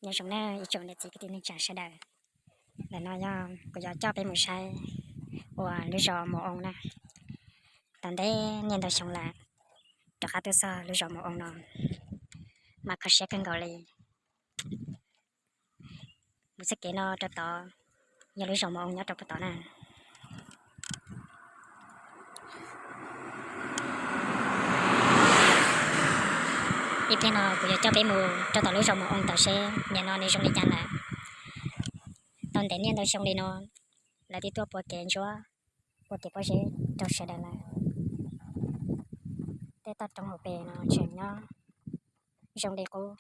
Nyob zoo nawb ib tsoom niam txiv kwv tij neej tsa sawv daws. Ntawm no yog kuv yuav coj peb mus saib uas lub zos Mus Oo na. Tau ntev niaj ntau xyoo lawm, rov qab tuaj txog lub zos Mus Oo no mas kho siab kawg nkaus li. Mus txoj kev no rau tod yog lub zos Mus Oo nyob rau puag tod na. Ib pliag no kuv yuav coj peb mus rau tom lub zos Mus Oo tod seb nim no nws zoo li cas lawm. Tau ntev niaj ntau xyoo li no, lawv twb tuaj pua kev ntsuab, pua kev pob zeb rau sawv daws lawm. Tej toj roob hauv pes no tseem nyob zoo li qub.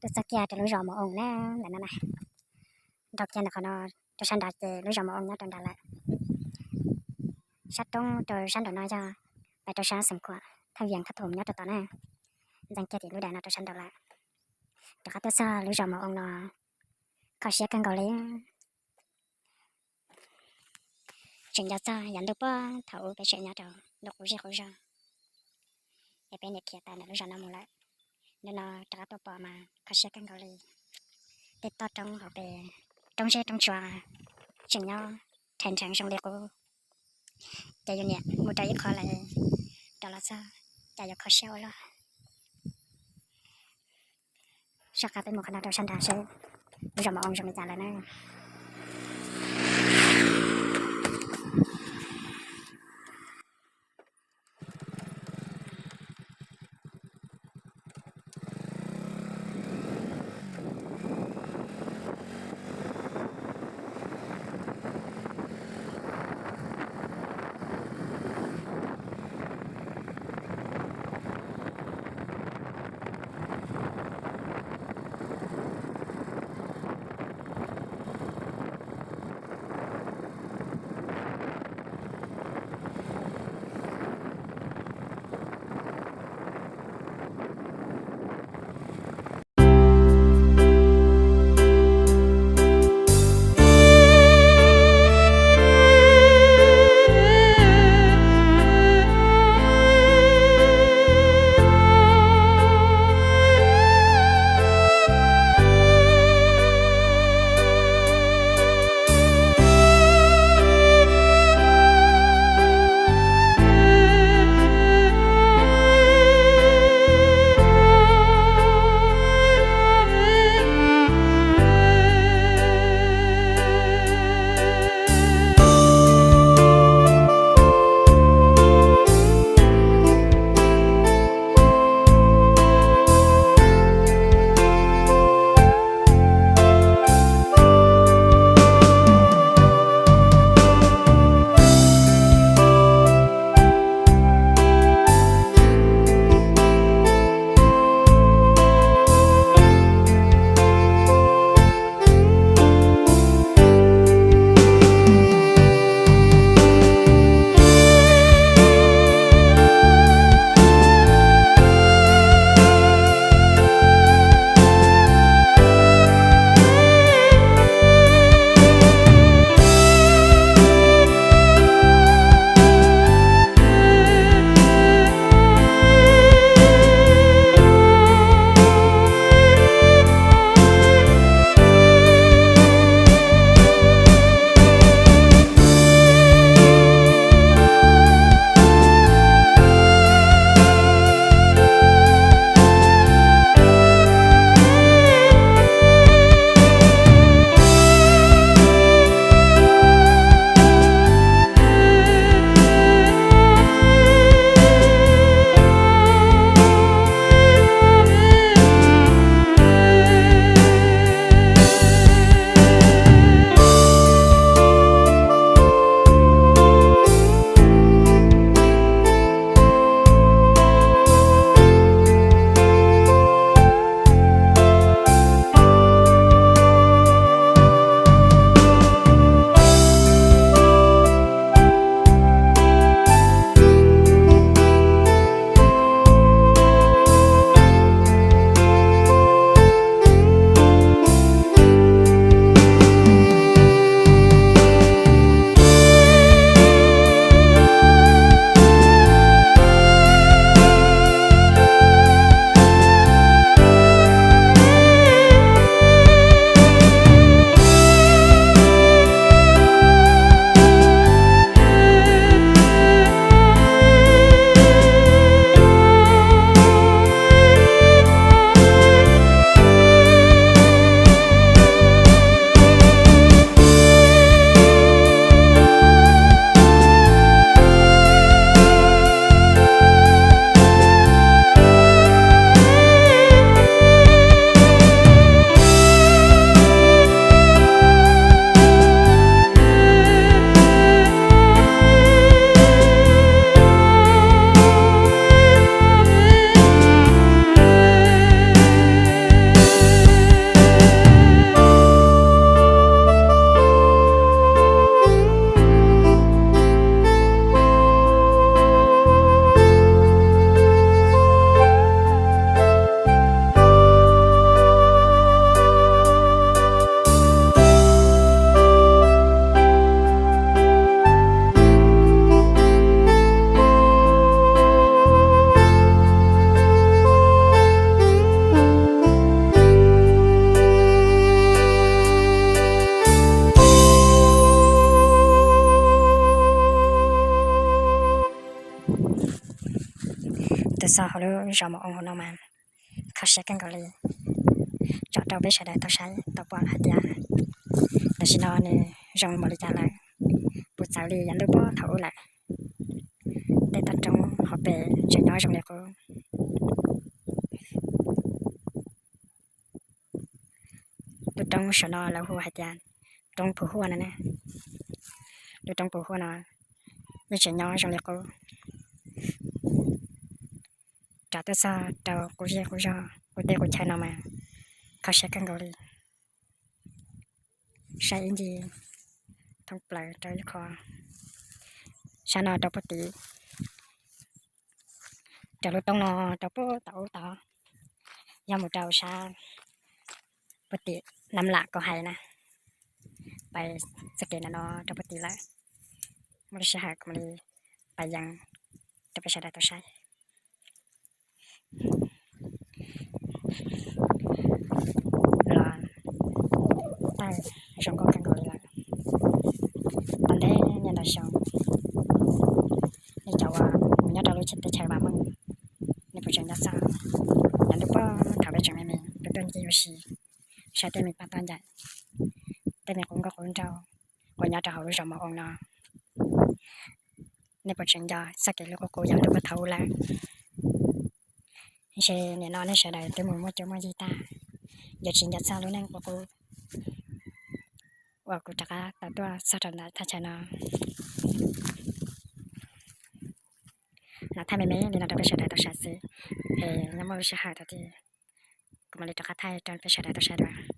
Tuaj txog kiag rau lub zos Mus Oo na, ntawm no na. Nrau kiag ntawm qhov no rau sab nrad ces lub zos Mus Oo nyob rau nrad lawm. Sab roob rau sab nraum no yog pais rau sab Xeev Khuam, thaj vias Khab Thoom nyob rau tom na. Ntxeev kiag tim lub daim no rau sab nraum lawm. Rov qab tuaj txog lub zos Mus Oo no, kho siab kawg nkaus li. Tseem nco txog yav ntuj puag thaum ub peb tseem nyob rau ntuj qub zej qub zog, es peb niam khiav tawm ntawm lub zos no mus lawm. Hnub no rov qab tuaj pom mas kho siab kawg nkaus li. Tej toj roob hauv pes, roob zeb roob tsua tseem nyob rheev rheev zoo li qub. Ces yus niam mus rau ib qho lawm, rov los txog cas yuav kho siab ua luaj. Soj qab peb mus qhov no rau sab nrad seb lub zos Mus Oo zoo li cas lawm na. Lub zos Mus Oo hauv no mas kho siab kawg nkaus li. Tso rau peb sawv daws tau saib tau pom hais tias tam sim no nws zoo npaum li cas lawm, puas txawv li yav ntuj puag thaum ub lawm. Tej toj roob hauv pes tseem nyob zoo li qub. Lub roob saum no lawv hu hais tias roob Phu Huaj no ne. Lub roob Phu Huaj no yeej tseem nyob zoo li qub. Rov tuaj txog rau qub zej qub zog qub teb qub chaw no mas kho siab kawg nkaus li. Saib ib ncig thoob plaws rau ib qho, sab no rau puag tim, rau lub roob no rau puag tom ub tod, yog mus rau sab puag tim Nam Lam Kaus Hais na. Pais txoj kev no no rau puag tim lawm. Muaj lub sij hawm kuv mam li pais yees rau peb sawv daws tau saib. Los tawg zoo nkauj kawg nkaus li lawm. Tau ntev niaj ntau xyoo, nej cov uas nyob rau lub teb chaws Vaj Meej, nej puas tseem nco txog yav ntuj puag thaum peb tseem me me peb tuaj ncig ua si saib tej me paj toj ncaim, tej me qub nkauj qub nraug uas nyob rau hauv lub zos Mus Oo no? Nej puas tseem nco txoj kev hlub qub qub yav ntuj puag thaum ub lawm? Ntshe nim no nej sawv daws twb mus muaj cuab muaj yig tag, yuav tsis nco txog lub neej qub qub uas kuv rov qab tau tuaj txog rau ntawm thaj chaw no. Los thaij me me li no rau peb sawv daws tau saib xwb, es nyob muaj lub sij hawm thaum twg kuv mam li rov qab thaij rau peb sawv daws tau saib dua.